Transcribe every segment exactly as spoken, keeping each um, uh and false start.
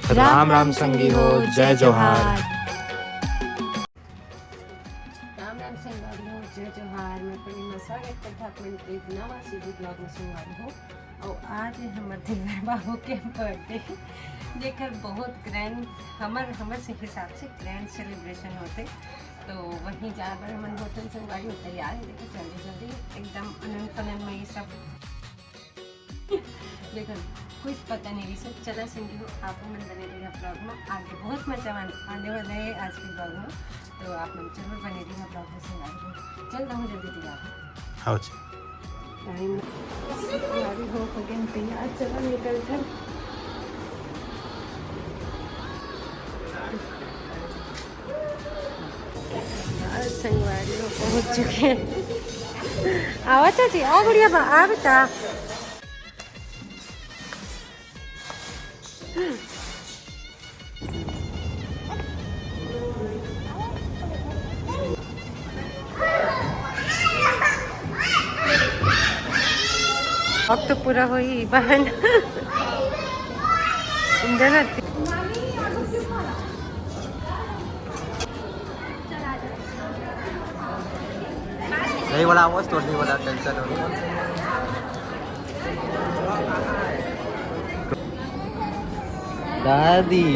राम राम संगी हो, जय जोहार। राम राम संगवारी हो, जय जोहार। मैं पूर्णिमा, स्वागत करत हां आप मन के एक नवा सीधी vlog में संगवारी हो। और आज है हमर देवर बाबू के birthday, जेकर बहुत grand, हमर, हमर से हिसाब से grand celebration होथे। तो वहीं जाए बर हमन होटल संगवारी हो तैयार है। देखो जल्दी जल्दी एकदम अनन फनन में ये सब देखो, कुछ पता नहीं रही। सब चला संगी हो, आप मन बने रहिए vlog में, आगे बहुत मजा आन-, आने वाला है आज के vlog में। तो आप मन जरूर बने रहिए vlog में संगवारी हो। चल रहा हूँ जल्दी तैयार हो। आओ जी। Time संगवारी हो, हो गए तैयार, चलो निकलते हैं। आज संगवारी हो पहुंच चुके हैं। आवा चाची, आ गुड़िया बा, आ बेटा। अब तो पूरा होही बहन। इंद्र। नहीं बड़ा आवाज तो नहीं बड़ा टेंशन हो। दादी।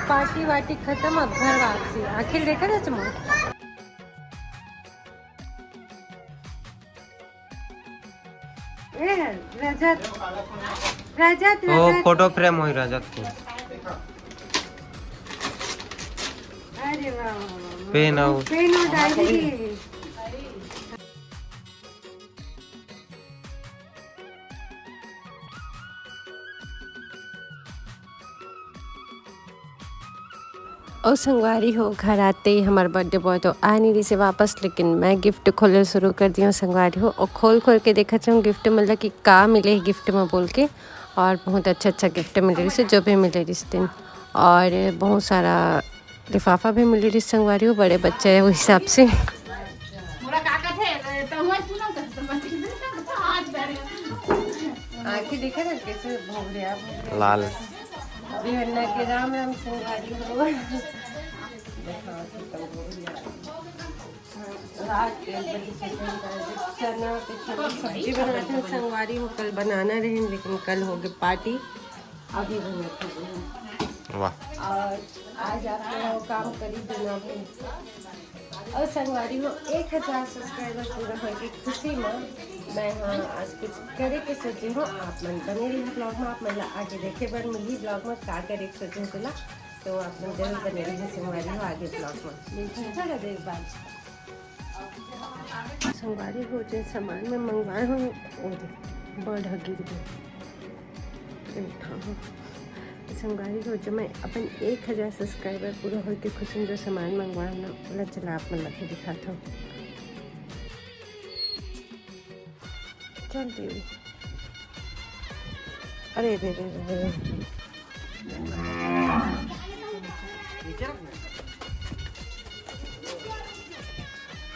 पार्टी वार्टी खत्म, अब घर वापसी। आखिर देखा ना तुम? ए, रजत, रजत, ओ, रजत। फोटो फ्रेम होई रजत के। अरे वाह, वाह, वाह, वाह। Pen out. Pen out diary. अउ संगवारी हो, घर आते ही हमर बर्थडे बॉय तो आ नहीं रही से वापस, लेकिन मैं गिफ्ट खोले शुरू कर दिया संगवारी हो। और खोल खोल के देखत हूँ गिफ्ट, मतलब कि का मिले गिफ्ट में बोल के। और बहुत अच्छा अच्छा गिफ्ट मिले रही से, जो भी मिले रही दिन। और बहुत सारा लिफाफा भी मिले रही संगवारी हो, बड़े बच्चे है वो हिसाब से। आँखी देखा था कैसे भौंक रहा है, भौंक रहा है। लाल। बिहन्ना के राम राम संगवारी हो। रात के बड़ी सब्जी बनाए थे, चना के, चना सब्जी बनाए थे संगवारी हो, कल बनाना रहे लेकिन कल हो गए पार्टी, अभी बनाते हैं। वाह। और आज आप लोग काम करी बिना भी। और संगवारी हो, एक हजार सब्सक्राइबर पूरा होए के खुशी में मैं हाँ आज कुछ करे के सोचे हूँ। आप मन बने रही ब्लॉग में, आप मन ला आगे देखे बर मिली ब्लॉग में का करे के सोचे हूँ तेला। तो आप मन जरूर बने रही संगवारी हो आगे ब्लॉग में। मिलते हैं, चलो देख बाय। संगवारी हो, जे सामान मैं मंगवाए हूँ वो दे, बड़ गिर गई। संगवारी हो, जो मैं अपन एक हजार सब्सक्राइबर पूरा होए के खुशी में जो सामान मंगवाए ना, ओला चला आप मन ला भी दिखात हूँ। चल देवी। अरे रे रे रे रे।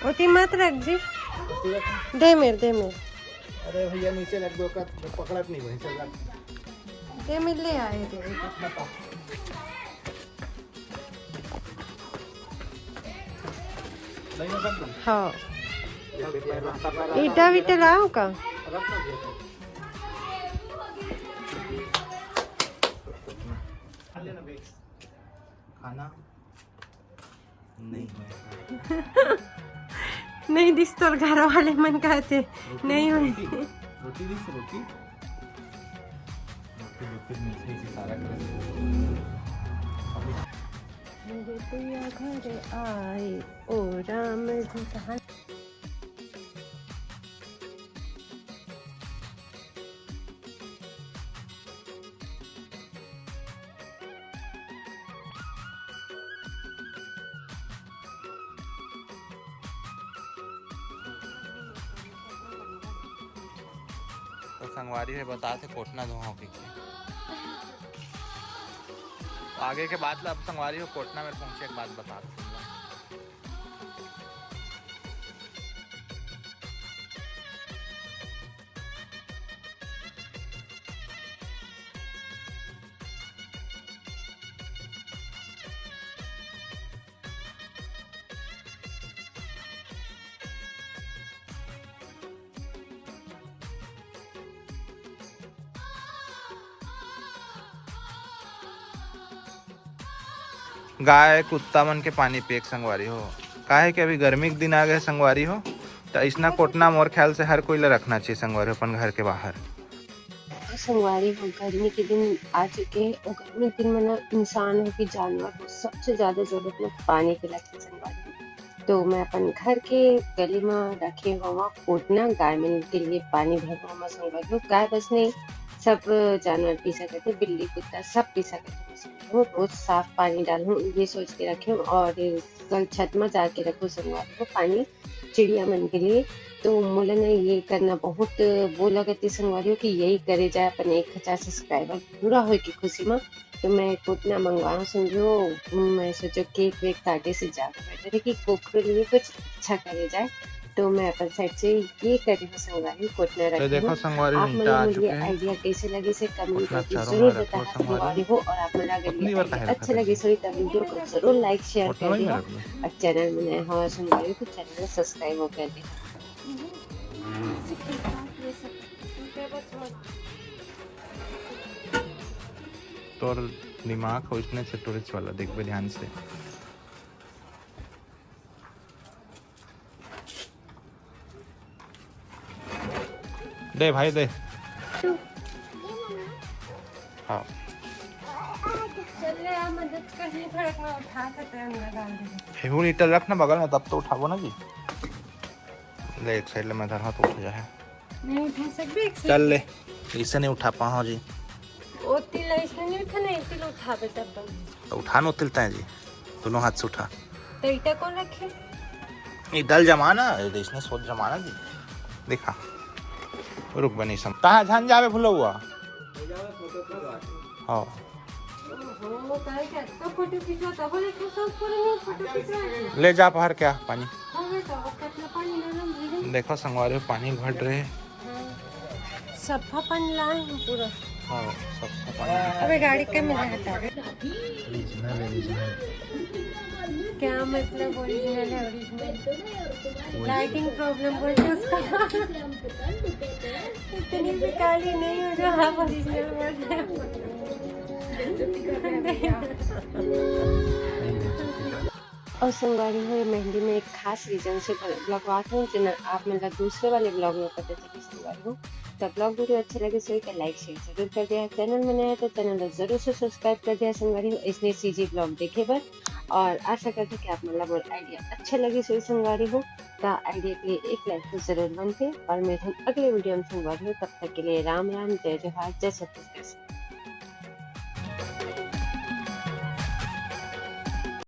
ओती मत रख जी। दे मेर, दे मेर। अरे भैया नीचे रख दो, का पकड़त नहीं भाई, चल रख। दे मेर ले आए दे। हाँ। ईटा वीटा लाओ का? खाना नहीं हुआ। नहीं दिस तोर घर वाले मन कहते। रोटी नहीं हुई। रोटी, रोटी दिस रोटी। रोटी, रोटी मीठे की सारा कर। मेरे पिया घर आए, ओ राम जी कहाँ। तो संगवारी हो बता थे कोटना धुआं हो के। आगे के बात ला अब संगवारी हो कोटना में पहुंचे के बाद बता थे। गाय कुत्ता मन के पानी पिए के संगवारी हो, काहे कि अभी गर्मी के दिन आ गए संगवारी हो, तो अइसना कोटना मोर ख्याल से हर कोई ला रखना चाहिए संगवारी हो अपन घर के बाहर। संगवारी हो, गर्मी के दिन आ चुके हैं और गर्मी के दिन में ना इंसान हो कि जानवर हो, सबसे ज्यादा जरूरत में पानी के लगथे संगवारी हो। तो मैं अपन घर के गली में रखे हुआ कोटना गाय मन के लिए पानी भरवा में संगवारी हो। गाय बस नहीं, सब जानवर पी सकते, बिल्ली कुत्ता सब पी सकते। वो रोज साफ पानी डालूं, ये सोच के रखे हूँ। और कल छत में जाके रखूं संगवारी हो पानी चिड़िया मन के लिए। तो मोला ना ये करना बहुत वो लगत हे संगवारी हो कि यही करे जाए अपन एक हजार सब्सक्राइबर पूरा होए के खुशी में। तो मैं कोटना मंगवाऊं संगवारी हो, मैं सोचो केक वेक काटे से ज्यादा बेटर है कि कोकरो लिए कुछ अच्छा करे जाए। तो मैं अपन साइड से ये करे हूँ संगवारी हो, कोटना तो रखे देखो हूँ। संगवारी हो, आप मन ईटा आ ला चुके ये हैं। आइडिया कैसे लगे से कमेंट कोटना करके चारों जरूर में रखो बताहा संगवारी संगवारी हो। और आप मन ला अगर उतनी ये बार आइडिया काहे अच्छा रखा लगे था? सो ये कमेंट जरूर लाइक शेयर कोटना कर वही में देना। रखना। और चैनल में नया हो संगवारी हो तो चैनल ला सब्सक्राइब हो कर देना। तोर दिमाग हो इसने चटोरेच वाला, देखबे ध्यान से। दे भाई दे। हाँ। चल ले आ, मदद कर, नहीं फड़क में उठा सकते हैं, अंदर डाल दे। फेहू ईटा रख ना बगल में, तब तो उठाबो ना जी। ले एक साइड ले, मैं धर हाथ उठ जाए। नहीं उठा सकबे एक साइड। चल ले, इसे नहीं उठा पाओ जी। ओ तिल इसने नहीं उठा, नहीं तिल उठाबे तब बन। तो उठा नो तिल तय जी, दोनों हाथ से उठा। तो ईटा कौन रखे? ये दल जमाना, इसने सोच जमाना जी। देखा, रुक बनी सम। कहाँ झन जावे भूलो हुआ? हाँ। ओहो, काहे के अतना फोटो खींचो, तब ले तो सब पूरे नहीं फोटो खींचो। ले जा बाहर क्या पानी। हाँ, बेटा, वो कितना पानी डालम, भैया? देखो संगवारी हो, पानी भर रहे। हाँ। सफा पानी लाए हम पूरा। हाँ, सफा पानी। अबे गाड़ी के में हटा दे। Original, original. क्या मतलब ओरिजिनल है, ओरिजिनल? लाइटिंग प्रॉब्लम बोलते हैं उसका। इतनी भी काली नहीं हो जो आप ओरिजिनल बोल रहे हो। और संगवारी हो, ये मेहंदी में एक खास रीजन से लगवात हूँ, जेना आप मन ला दूसरे वाले ब्लॉग में पता चली संगवारी हो। तो ब्लॉग वीडियो अच्छा लगे सो एक लाइक शेयर जरूर कर दिया, चैनल में नया तो चैनल ला जरूर से सब्सक्राइब कर दिया संगवारी हो, इसने सीजी ब्लॉग देखे बर। और आशा करते कि आप मन ला मोर आइडिया अच्छा लगे सो संगवारी हो, तो आइडिया के लिए एक लाइक तो जरूर बनते। और मिलते हैं अगले वीडियो में संगवारी हो, तब तक के लिए राम राम, जय जोहार, जय छत्तीसगढ़।